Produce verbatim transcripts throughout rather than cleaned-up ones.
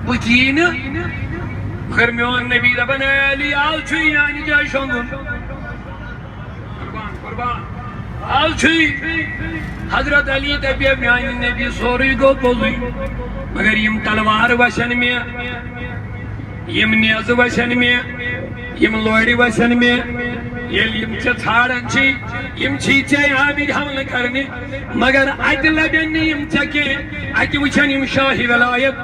بہٕ یی نہٕ، مگر میون نبی دپان، "اے علی، آز چھُے میانہِ جایہِ شۄنٛگُن۔ قربان، قربان۔ آز چھُے۔" حضرت علی دپہِ، "میانہِ نبی، سورُے گوٚو پوٚزُے، مگر یِم تلوار وسن مےٚ، یِم نیزٕ وسن مےٚ، یِم لورِ وسن مےٚ، ییٚلہِ یِم ژےٚ ژھانڈان چھی، یِم چھی ژےٚ آمٕتۍ حملہٕ کرنہِ، مگر اتہِ لبن نہٕ یِم ژےٚ کینٛہہ، اتہِ وٕچھن یِم شاہی ولایت۔"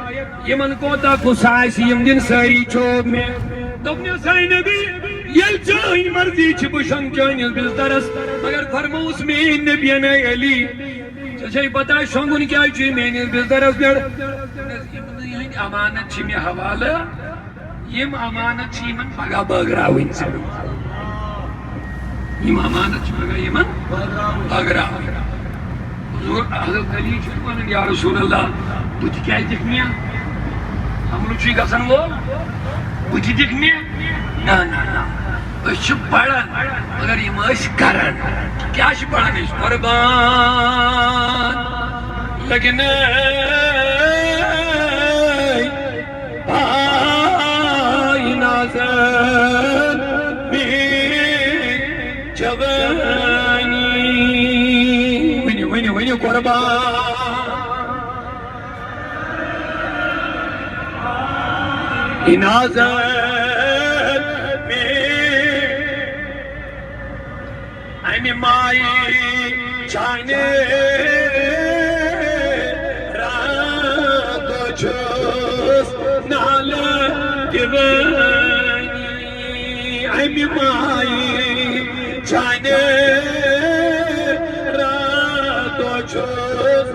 یِمن کوتاہ غصہٕ آسہِ، یِم دِن سٲری چوب مےٚ۔ دوٚپنس، "اے نبی، ییٚلہِ چٲنۍ مرضی چھِ، بہٕ شۄنٛگہٕ چٲنِس بسترس، مگر فرمووُس میٛٲنۍ نبین، اے علی، ژےٚ چھے پتہ شۄنٛگُن کیٛازِ چھُے میٛٲنِس بسترس پٮ۪ٹھ؟" دوٚپنس، "یِمنٕے ہٕنٛدۍ امانت چھِ مےٚ حوالہٕ، یِم امانت چھِ یِمن پگاہ بٲگراوٕنۍ ژےٚ۔" یِم امانت چھِ پگاہ یِمن بٲگراوٕنۍ۔ حضور حضرت علی چھُ وَنان، "یا رسول اللہ، بہٕ تہِ کیٛازِ دِکھ مےٚ؟ حملہٕ چھُے گژھن وول، بہٕ تہِ دِکھ مےٚ؟" نہ، نہ، نہ۔ أسۍ چھِ پران، مگر یِم ٲسۍ کران۔ کیٛاہ چھِ پران أسۍ؟ قربان لگنے پای نازن میٛٲنۍ جوانی۔ ؤنِو، ؤنِو، ؤنِو، قربان۔ نازن میٛٲنۍ امہِ مایہِ چانہِ راتو چھُس نالہٕ دِوٲنی۔ امہِ مایہِ چانہِ راتو چھُس۔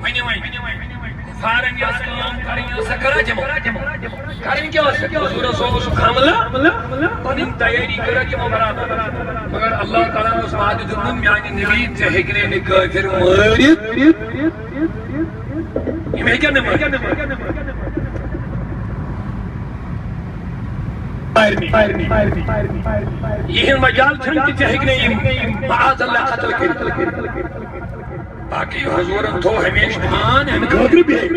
ؤنِو وۄنۍ، کفارن یۄس کٲم کرٕنۍ ٲس، سۄ کٔرا تِمو؟ کرٕنۍ کیٛاہ ٲس؟ حضوٗرس اوس سُہ حملہٕ، پنٕنۍ تیٲری کٔرا تِمو برابر۔ مگر اللہ تعالیٰ ہن اوس وعدٕ دیُتمُت، میانہِ نبی، ژےٚ ہیٚکہِ نہٕ أمِکۍ کٲفِر مٲرِتھ۔ یِم ہیٚکن نہٕ مٲرِتھ۔ یِہِنٛد مجال چھُنہٕ کہِ ژےٚ ہیٚکہِ نہٕ یِم معاذ اللہ قتل کٔرِتھ۔ باقٕے حضوٗرن تھوٚو ہمیشہِ مان اَمہِ خٲطرٕ بِہِتھ۔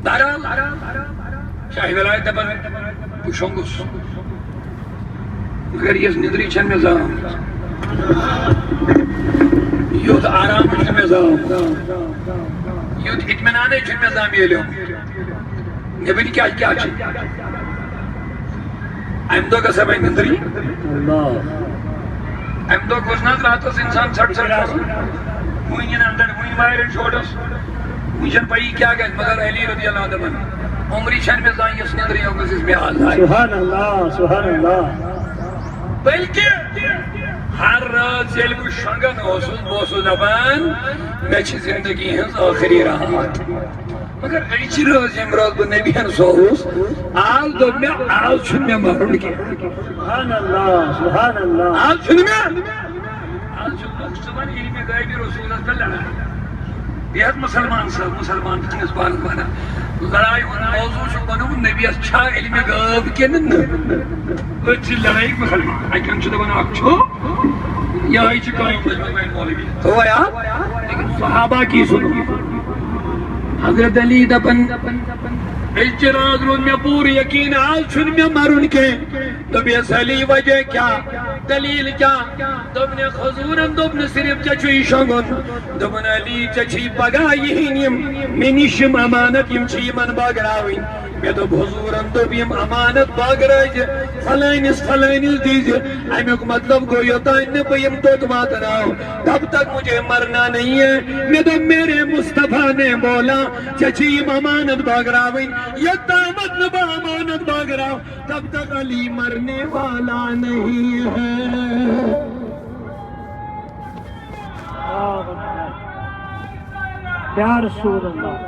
بہرحال، شاہ ولایت دَپان، بہٕ شۄنٛگُس، مگر یۄس نِندرٕے چھَنہٕ مےٚ زانٛہہ آمٕژ۔ یُتھ آرام چھُنہٕ مےٚ زانٛہہ آمُت۔ یُتھ اطمینانٕے چھُنہٕ مےٚ زانٛہہ میلیومُت۔ مےٚ ؤنِو کیٛاہ، کیٛاہ چھُ؟ اَمہِ دۄہ گژھِ ہا وۄنۍ نِندرٕے۔ اللہ۔ اَمہِ دۄہ گوٚژھ نہ حظ راتَس اِنسان ژھٹ ژھٹ کَرُن؟ وٕنہِ یِن اَندَر، وٕنہِ مارن شوٹَس، وٕنہِ چھَنہٕ پَیی کیٛاہ گژھِ، مگر علی رضی اللہ عنہ دَپان، عمرِ چھَنہٕ مےٚ زانٛہہ یِژھ نِندرٕے آمٕژ یِژھ مےٚ آز آیہِ۔ سبحان اللہ، سبحان اللہ۔ بلکہِ ہر رٲژ ییٚلہِ بہٕ شۄنٛگان اوسُس، بہٕ اوسُس دَپان، مےٚ چھِ زِندگی ہٕنٛز ٲخری راتھ۔ مگر أزچہِ رٲژ ییٚمہِ رٲژ بہٕ نبی ہن سووُس، آز دوٚپ مےٚ، آز چھُنہٕ مےٚ مَرُن کینٛہہ۔ سبحان اللہ، سبحان اللہ۔ آز چھُنہٕ مےٚ، آز چھُ لُکھ صُبحن علمِ غیبِ رسوٗلس پٮ۪ٹھ لڑان۔ بیٚیہِ حظ مُسلمان صٲب، مُسلمان پننِس پانس ونان۔ لڑایہِ ہُنٛد موضوع چھُ بنومُت، نبیَس چھا علمِ غٲب کِنہٕ نہٕ؟ أتھۍ چھِ لڑٲے مُسلمان۔ اَکہِ اَندٕ چھُ دَپان اَکھ چھُ، یِہوٚے چھُ کٲم لٔجمٕژ وۄنۍ مولوی۔ تو یار، لیکن صحابہ کی سنو۔ حضرت علی دَپان، أزچہِ راتھ روٗد مےٚ پوٗرٕ یقیٖن، آز چھُنہٕ مےٚ مَرُن کینٛہہ۔ دوٚپیَس، علی، وجہ کیٛاہ؟ دٔلیٖل کیٛاہ؟ دوٚپنَکھ، حضوٗرَن دوٚپ نہٕ صرف ژےٚ چھُے شۄنٛگُن، دوٚپُن، علی، ژےٚ چھی پگاہ یِہِنٛدۍ یِم مےٚ نِش یِم امانت، یِم چھِ یِمَن بٲگراوٕنۍ۔ مےٚ دوٚپ، حضوٗرن دوٚپ، یِم امانت بٲگرٲوزِ فلٲنِس فلٲنِس دیٖزِ۔ اَمیُک مطلب گوٚو، یوٚتام نہٕ بہٕ یِم توٚت واتناو، تب تک مجھے مرنا نہیں ہے۔ مےٚ دوٚپ، میرے مصطفیٰ نے بولا، ژےٚ چھِ یِم امانت بٲگراوٕنۍ۔ یوٚتامَتھ نہٕ بہٕ امانت بٲگراو، تب تک علی مرنے والا نہیں ہے۔ یا رسول اللہ۔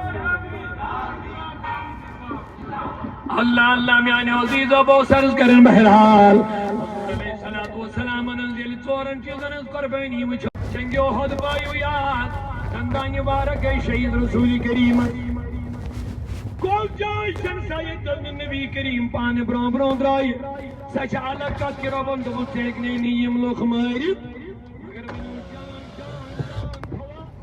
اللہ، اللہ، میانیو عزیزو، بہٕ اوسُس عرض کران، بہرحال، علیہ الصلوۃ والسلام، ییٚلہِ ژورن چیٖزن ہٕنٛز قربٲنی وٕچھ، جنگِ احد پایو یاد، دندانہِ مبارک گٔے شہید رسول کریم۔ کُس جاے چھَنہٕ سۄ، ییٚتہِ نہٕ نبی کریم پانہٕ برونٛہہ برونٛہہ درٛایہِ؟ سۄ چھِ الگ کتھ کہِ رۄبن دوٚپُن، ژےٚ ہیٚکہِ نہٕ یِم لُکھ مٲرِتھ۔ مگر وۄنۍ اوس جان، جان، جان تھاوان۔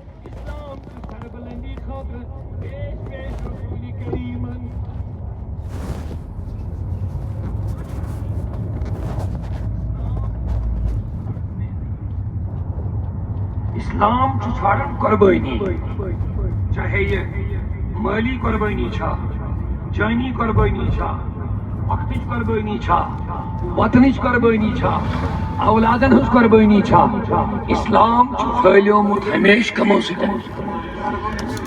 اسلام چھُ ژھانڈان قربٲنی، چاہے یہِ مٲلی قربٲنی چھا، جٲنی قربٲنی چھا، وقتٕچ قربٲنی چھا، وطنٕچ قربٲنی چھا، اولادن ہٕنٛز قربٲنی چھا۔ اسلام چھُ پھٲلیومُت ہمیشہٕ کمو سۭتۍ۔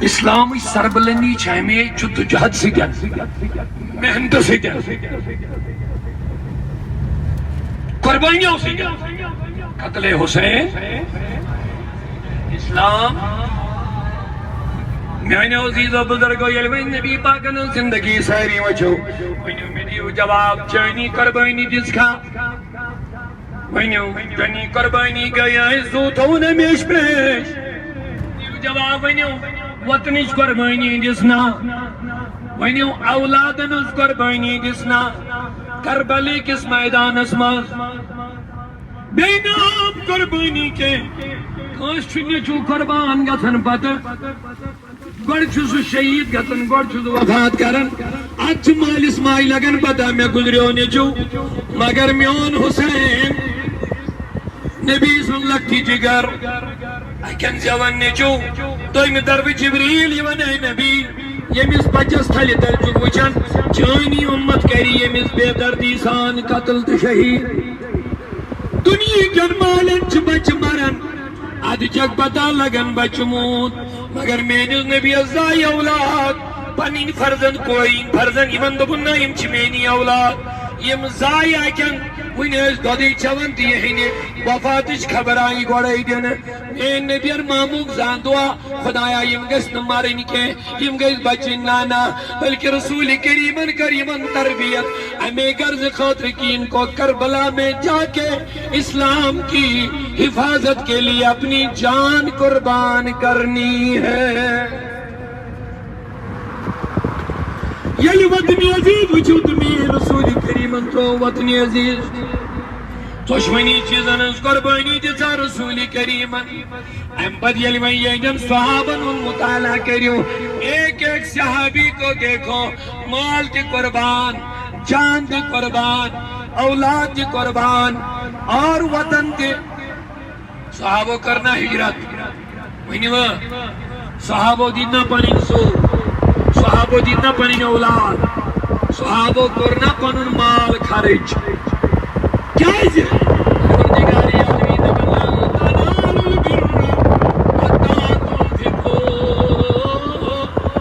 اسلامٕچ سربلندی چھِ ہمیشہٕ جدوجہد سۭتۍ، محنتہٕ سۭتۍ، قربٲنیو سۭتۍ۔ قتل حسین۔ اسلام۔ میانیو عزیزو بزرگو، ییٚلہِ وۄنۍ نبی پاکن ہٕنٛز زندگی سٲری وٕچھو، ؤنِو مےٚ، دِیِو جواب، چٲنی قربٲنی دِژ کھا؟ ؤنِو، چٲنی قربٲنی گٔے اَسہِ زُو تھوٚوُن ہمیشہٕ پیش؟ دِیِو جواب، ؤنِو، وطنٕچ قربٲنی دِژ نا؟ ؤنِو، اولادن ہٕنٛز قربٲنی دِژ نا؟ کربلہٕ کِس میدانس منٛز بے نام قربٲنی کینٛہہ۔ کٲنٛسہِ چھُ نیٚچوٗ قربان گژھان پتہٕ، گۄڈٕ چھُ سُہ شہیٖد گژھان، گۄڈٕ چھُ سُہ وفات کران۔ اتھ چھُ مٲلِس ماجہِ لگان پتہ، مےٚ گُزریو نیٚچوٗ، مگر میون حسین، نبی سُنٛد لۄکٹہِ جگر، اکٮ۪ن زٮ۪ون نیٚچوٗ۔ دوٚیمہِ طرفہٕ جبریٖل یِوان، اے نبی، ییٚمِس بچس تھلہِ تل چھُکھ وٕچھان، چٲنی اُمت کرِ ییٚمِس بے دردی سان قتل تہٕ شہیٖد۔ دُنیہٕکٮ۪ن مالٮ۪ن چھِ بچہِ مران، ادٕ چھکھ پتہ لگان بچہِ موٗد۔ مگر میٲنِس نبیَس زایہِ اولاد، پنٕنۍ فرزند، کویِن فرزند، یِمن دوٚپُن، نہ، یِم چھِ میٲنی اولاد۔ یِم زایہِ اَتٮ۪ن، وُنہِ ٲسۍ دۄدٕے چٮ۪وان تہٕ یِہنٛدِ وفاتٕچ خبر آیہِ گۄڈَے دِنہٕ۔ میٲنۍ نبیَن مامُک زانٛہہ دُعا، خدایا، یِم گٔژھۍ نہٕ مرٕنۍ کینٛہہ، یِم گٔژھۍ بچٕنۍ۔ نہ، نہ، بلکہ رسول کریمن کٔر یِمن تربیت۔ اَمے غرضہٕ خٲطرٕ کہِ ان کو کربلا میں جا کے اسلام کی حفاظت کے لیے اپنی جان قربان کرنی ہے۔ ییٚلہِ وطنِ عزیز وٕچھِو تہٕ میٲنۍ رسول کریمن ترٛوو وطنِ عزیز۔ دۄشوٕنی چیٖزن ہٕنٛز قربٲنی دِژ رسول کریمن۔ اَمہِ پتہٕ ییٚلہِ وۄنۍ یِہنٛدٮ۪ن صحابن ہُنٛد مطالعہ کٔرِو، ایک ایک صحابی کو دیکھو، مال تہِ قربان، جان تہِ قربان، اولاد تہِ قربان، اور وطن تہِ۔ صحابو کٔر نہ ہجرت؟ ؤنِو۔ صحابو دِتۍ نہ پنٕنۍ زُو؟ صحابو دِتۍ نہ پنٕنۍ اولاد؟ صحابو کوٚر نہ پنُن مال خرٕچ؟ کیازِ؟ پروردگار عالمین دپان، "لن تنالوا البر حتى تنفقوا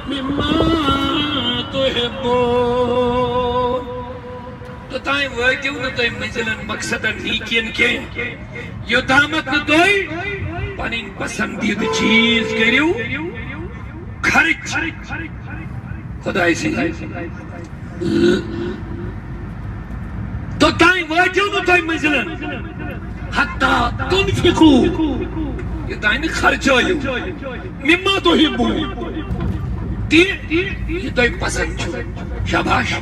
مما تحبون۔" توٚتام وٲتِو نہٕ تُہۍ مٔنزِلن، مقصدن، نیکین کینٛہہ، یوٚتامَتھ نہٕ تُہۍ پنٕنۍ پسندیدٕ چیٖز کٔرِو خرٕچ خدایہِ سٕنٛدِ۔ توٚتام وٲتِو نہٕ تُہۍ مٔنزِلن، حتی تنفقوا، یوٚتام نہٕ خرچٲیِو، مما تحبون، تی یہِ تۄہہِ پسند چھُ۔ شاباش۔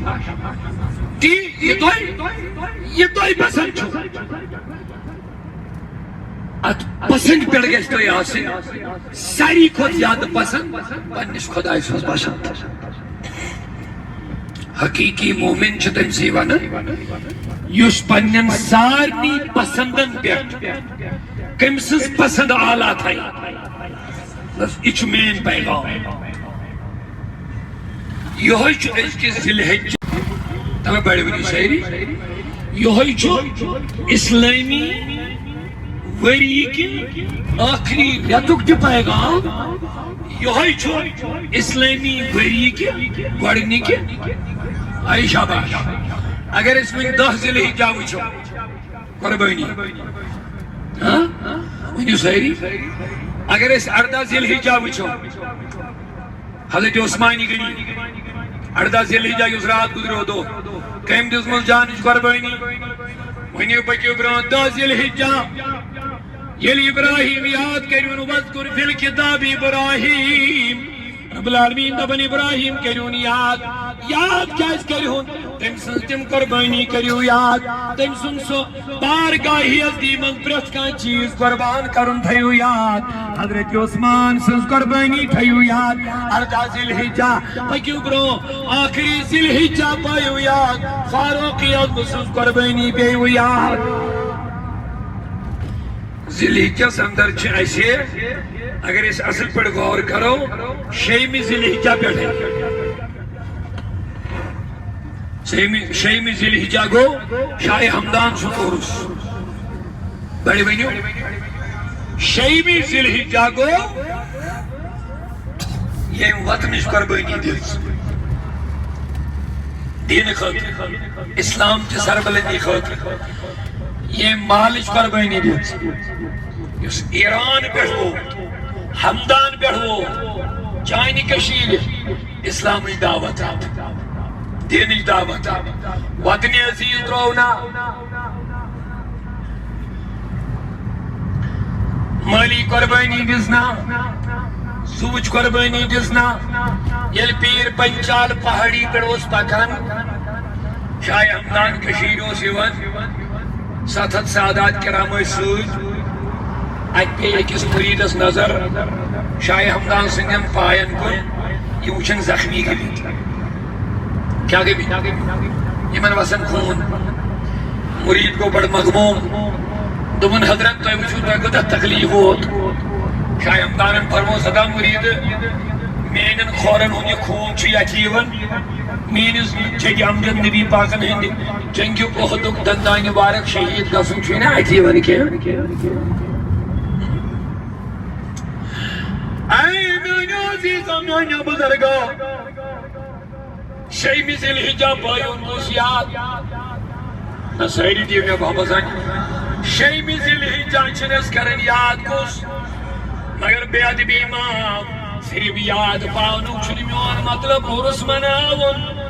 تی یہِ تۄہہِ، یہِ تۄہہِ پسند چھُ۔ اتھ پسند پٮ۪ٹھ گژھِ تۄہہِ آسٕنۍ ساروی کھۄتہٕ زیادٕ پسند پننِس خۄدایہِ سٕنٛز پسند۔ حقیقی مومن چھُ تٔمۍ سٕے ونان، یُس پننٮ۪ن سارنٕے پسندن پٮ۪ٹھ کٔمۍ سٕنٛز پسند اعلیٰ تھایہِ۔ بس، یہِ چھُ مین پیغام۔ یِہوٚے چھُ أزکِس ذی الحجہ، تَوَے بڑِ ؤری سٲری۔ یِہوٚے چھُ اسلٲمی ؤری کہِ ٲخری رٮ۪تُک تہِ پیغام۔ یِہوٚے چھُ اسلٲمی ؤری کہِ گۄڈٕنِکہِ۔ اے شاباش۔ اگر أسۍ وۄنۍ دَہ ذی الحجہ وٕچھو، قربٲنی۔ ہاں؟ ؤنِو سٲری۔ اگر أسۍ اَرداہ ذی الحجہ وٕچھو، حضرت عثمانِ غنی، اَرداہ ذی الحجہ یُس راتھ گُزریو دۄہ، کٔمۍ دِژمٕژ جانٕچ قربٲنی؟ ؤنِو پٔکِو برٛونٛہہ، دَہ ذی الحجہ۔ ییٚلہِ ابراہیم یاد کٔرِوُن، "واذکر فی الکتاب ابراہیم"، رب العالمین دپان، ابراہیم کٔرِوُن یاد۔ یاد کیازِ کٔرِہُن؟ تٔمۍ سٕنٛز تِم قربٲنی کٔرِو یاد، تٔمۍ سُنٛد سُہ بارگاہہِ عظیٖمس منٛز پرٛٮ۪تھ کانٛہہ چیٖز قربان کرُن تھٲیِو یاد۔ حضرت عثمان سٕنٛز قربٲنی تھٲیِو یاد۔ اَرداہ ذی الحجہ، پٔکِو برٛونٛہہ، ٲخری ذی الحجہ پٲیِو یاد، فاروق اعظم سٕنٛز قربٲنی پیٚیِو یاد۔ ذی الحجس اندر چھِ اَسہِ، اگر أسۍ اصل پٲٹھۍ غور کرو، شیٚیِمہِ ذی الحجہ پٮ۪ٹھے، شیٚیِمہِ، شیٚیِمہِ ذی الحجہ گوٚو شاہ ہمدان سُنٛد عرس۔ بڑِ ؤنِو، شیٚیِمہِ ذی الحجہ گوٚو ییٚمۍ وطنٕچ قۄربٲنی دِژ دینہٕ خٲطرٕ، اسلام چہِ سربلندی خٲطرٕ، ییٚمۍ مالٕچ قۄربٲنی دِژ، یُس ایران پٮ۪ٹھ ووت، ہمدان پٮ۪ٹھ ووت، چانہِ کٔشیٖرِ اسلامٕچ دعوت، دینٕچ دعوت، وطنِ عزیز ترٛوو نا، مٲلی قۄربٲنی دِژ نا، زُوٕچ قۄربٲنی دِژ نا۔ ییٚلہِ پیٖر پنچال پہاڑی پٮ۪ٹھ اوس پکان، شاہ ہمدان کٔشیٖرِ اوس یِوان، ستھ ہتھ سادات کرام ٲسۍ سۭتۍ۔ اَتہِ پیٚیہِ أکِس مُریٖدس نظر شاہ ہمدان سٕنٛدٮ۪ن پاین کُن، یہِ وٕچھن زخمی گٔمٕتۍ۔ کیٛاہ گٔمٕتۍ؟ یِمن وسان خوٗن۔ مُریٖد گوٚو بڑٕ مغموم۔ دوٚپُن، "حضرت، تۄہہِ وٕچھِو، تۄہہِ کوٗتاہ تکلیٖف ووت۔" شاہ ہمدانن فرموو، "سدا مُریٖد، میٛانٮ۪ن کھورن ہُنٛد یہِ خوٗن چھُ یتھ یِوان، میٛٲنِس جدِ امجد نبی پاکن ہٕنٛدِ جنگِ احدُک دندانہِ مبارک شہیٖد گژھُن چھُے نہ اَتھِ یِوان کینٛہہ؟" اے میٛانیو عزیزو، میٛانیو بُزرگو، شیٚیِمہِ ذی الحجہ بٲیِو کُس یاد؟ نہ سٲری دِیِو مےٚ بابا سان۔ شیٚیِمہِ ذی الحجہ چھِنہٕ أسۍ کران یاد کُس، مگر بے ادبی معاف، صرف یاد پاونُک چھُنہٕ میون مطلب عُرُس مناوُن۔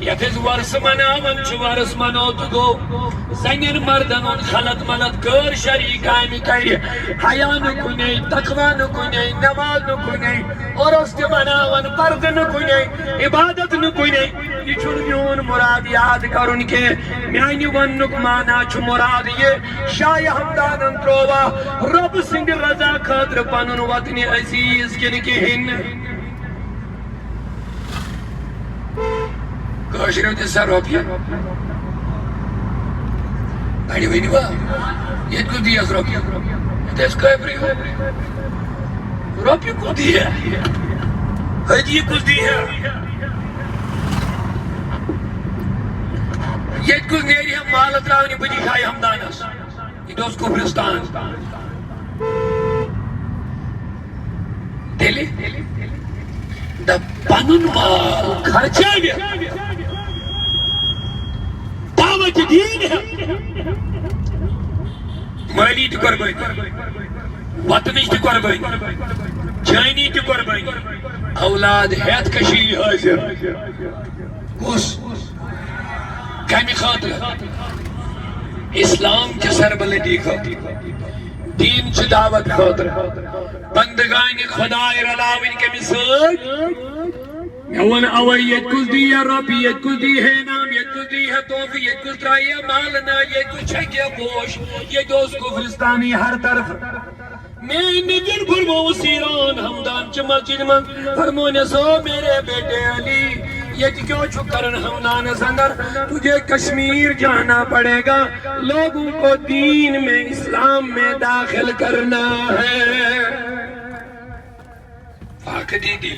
یتھ أسۍ وۄرسہٕ مناوان چھِ، وۄرس منو تہٕ گوٚو زنٮ۪ن مردن ہُنٛد خلط ملط، غٲر شرعی کامہِ کرِ، حیا نہٕ کُنے، تقوی نہٕ کُنے، نماز نہٕ کُنے، عُرُس تہِ مناوان، پردٕ نہٕ کُنے، عبادت نہٕ کُنے۔ یہِ چھُنہٕ میون مُراد یاد کرُن کینٛہہ۔ میانہِ وننُک معنی چھُ مُراد یہِ، شاہ ہمدانن ترٛووا رۄب سٕنٛدِ رضا خٲطرٕ پنُن وطنِ عزیز کِنہٕ کِہیٖنۍ نہٕ؟ کٲشرٮ۪و دِژ سا رۄپیہِ؟ بڑِ ؤنِو ہا، ییٚتہِ کُس دِیَس رۄپیہِ؟ ییٚتہِ ٲسۍ کٲفرٕے یوت۔ رۄپیہِ کُس دِیہِ؟ ہدیہِ کُس دِیہِ؟ ییٚتہِ کُس نیرِ ہا مالہٕ ترٛاونہِ بہٕ دِشاے ہمدانس؟ یہِ تہِ اوس کُفرستان۔ تیٚلہِ دَپ، پنُن مال خرچٲوِتھ دعوت دین ہٮ۪تھ، مٲلی تہِ قۄربٲنی، وطنٕچ تہِ قۄربٲنی، جٲنی تہِ قۄربٲنی، اولاد ہٮ۪تھ کٔشیٖرِ حٲضِر۔ کُس؟ کمہِ خٲطرٕ؟ اسلام چہِ سربلندی خٲطرٕ، دین چہِ دعوت خٲطرٕ، بندگانِ خداے رلاوٕنۍ کمہِ سۭتۍ؟ مےٚ ووٚن اوے، ییٚتہِ کُس دی ہے رۄپیہِ، ییٚتہِ کُس دی ہے نام، ییٚتہِ کُس دی ہے تحفہٕ، ییٚتہِ کُس ترایہِ ہے مالہٕ نہ، ییٚتہِ کُس چھکہِ ہے پوش، ییٚتہِ اوس کُفرستانٕے ہر طرفہٕ۔ میٲنۍ نیٚچوٮ۪ن فرمووُس ایران ہمدان چہِ مسجدِ منٛز، فرمونس، "او میرے بیٹے علی، ییٚتہِ کیٛاہ چھُ کران ہمدانس اندر؟ تجھے کشمیر جانا پڑے گا، لوگوں کو دین میں، اسلام میں داخل کرنا ہے۔" فاقہ دیدی،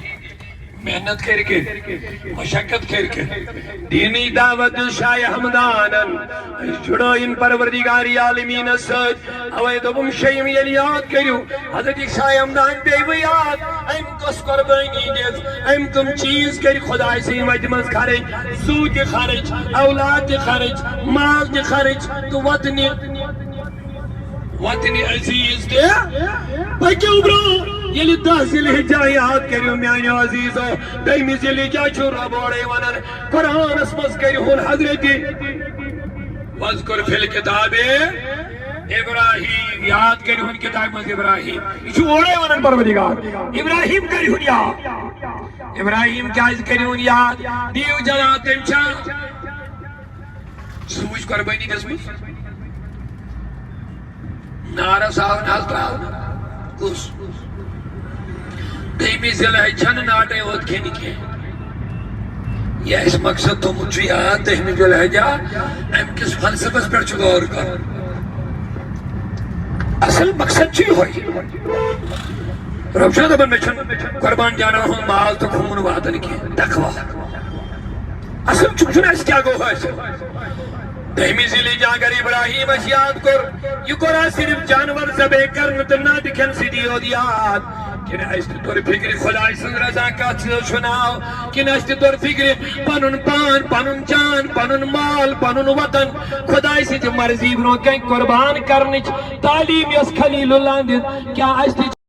محنت کٔرۍ کٔرۍ، مشقت کٔرۍ کٔرۍ، دینی دعوت دیُت شاہ ہمدانن۔ أسۍ جُڑٲیِن پروردگار عالمیٖنس سۭتۍ۔ اوے دوٚپُم، شیٚیِم ییٚلہِ یاد کٔرِو، حضرت شاہ ہمدان پیٚیہِ وۄنۍ یاد، أمۍ کۄس قۄربٲنی دِژ، أمۍ کٕم چیٖز کٔرۍ خداے سٕنٛدِ وتہِ منٛز خرٕچ، زُو تہِ خرٕچ، اولاد تہِ خرٕچ، مال تہِ خرٕچ تہٕ وطنہِ وطنِ عزیز تہِ۔ پٔکِو برٛونٛہہ، ییٚلہِ دَہ ذی الحجہ یاد کٔرِو میٛانیو عزیزو، دٔہمہِ ذی الحجہ چھُ رۄب اورَے وَنان، قرآنَس منٛز کٔرِہُن حضرت، "واذکر فی الکتاب ابراہیم"، یاد کٔرِہُن کتابہِ منٛز ابراہیم۔ یہِ چھُ اورَے وَنان پروردگار، ابراہیم کٔرِہُن یاد۔ ابراہیم کیٛازِ کٔرِہُن یاد؟ دِیِو جواب، تٔمۍ چھا زُوٕچ قۄربٲنی دِژمٕژ؟ نارس آو نہ حظ ترٛاونہٕ۔ کُس؟ دوٚیمہِ ذی الحجہ چھنہٕ ناٹے یوت کھیٚنہِ کینٛہہ۔ یہِ اسہِ مقصد تھوٚمُت چھُ یاد، دٔہمہِ ذی الحجہ، امہِ کِس فلسفس پٮ۪ٹھ چھُ غور کرُن۔ اصل مقصد چھُ یِہوٚے۔ رۄب چھُنہ دَپان، مےٚ چھُنہٕ قۄربان جاناوارن ہُنٛد ماز تہٕ خوٗن واتان کینٛہہ، تقویٰ۔ اصل چھُ، چھُنہٕ اَسہِ کیٛاہ گوٚو حٲصِل؟ دٔہمہِ ذی الحجہ اگر ابراہیمس یاد کوٚر، یہِ کوٚرا صرف جانور ذبح کرنہٕ تہٕ نَدٕ کھٮ۪نہٕ سۭتی یوت یاد؟ کِنہٕ اَسہِ تہِ توٚر فِکرِ خۄداے سٕنٛز رضا کَتھ سۭتۍ چھُ ناو؟ کِنہٕ اَسہِ تہِ توٚر فِکرِ پنُن پان، پنُن جان، پنُن مال، پنُن وطن خۄداے سٕنٛزِ مرضی برٛونٛہہ کنہِ قۄربان کرنٕچ تعلیٖم یۄس خلیل اللہ دِژ؟ کیٛاہ اَسہِ تہِ